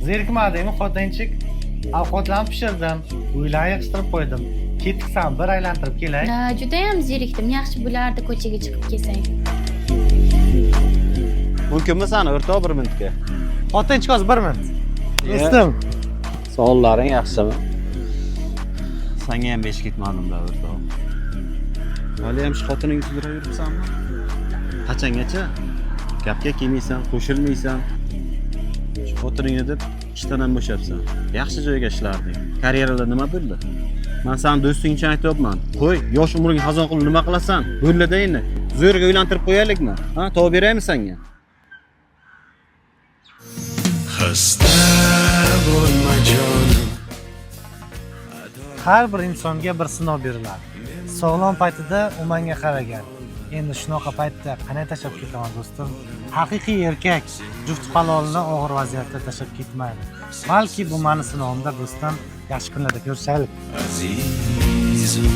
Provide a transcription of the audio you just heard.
Zerikmadingmi, xotinchik? Ovqatlarni pishirdim, uylarni yig'ishtirib qo'ydim. Ketdik, san bir aylantirib kelay. Да, judayam zerikdim. Yaxshi bo'lardi ko'chaga chiqib kelsak. Mumkinmi sani, o'rtoq, bir minutga? Xotinchik, hozir bir minut. Do'stim. Savollaring yaxshimi? Sanga ham besh ketmadim-da, o'rtoq. Hali ham shu xotiningni kuydirib yuribsanmi? Qachongacha? Gapga kelmaysan, qo'shilmaysan. Shu xotiningni deb ishdan ham bo'shabsan. Yaxshi joyga ishlarding. Karyerada nima bo'ldi? Man sani do'sting uchun aytyapman. Qo'y, yosh umringni xazon qilib nima qilasan? Bo'ldi-da endi. Zo'rga uylantirib qo'yaylikmi? Ha, topib beraymi senga? Xasta bo'lma jonim. Har bir insonga bir sinov beriladi. Sog'lom paytida u menga qaragan. Endi shunaqa paytda qanday tashlab ketaman, do'stim? Haqiqiy erkak juft halolini og'ir vaziyatda tashlab ketmaydi. Balki bu mani sinovimdir, do'stim. Yaxshi kunlarda ko'rishaylik. Azizim.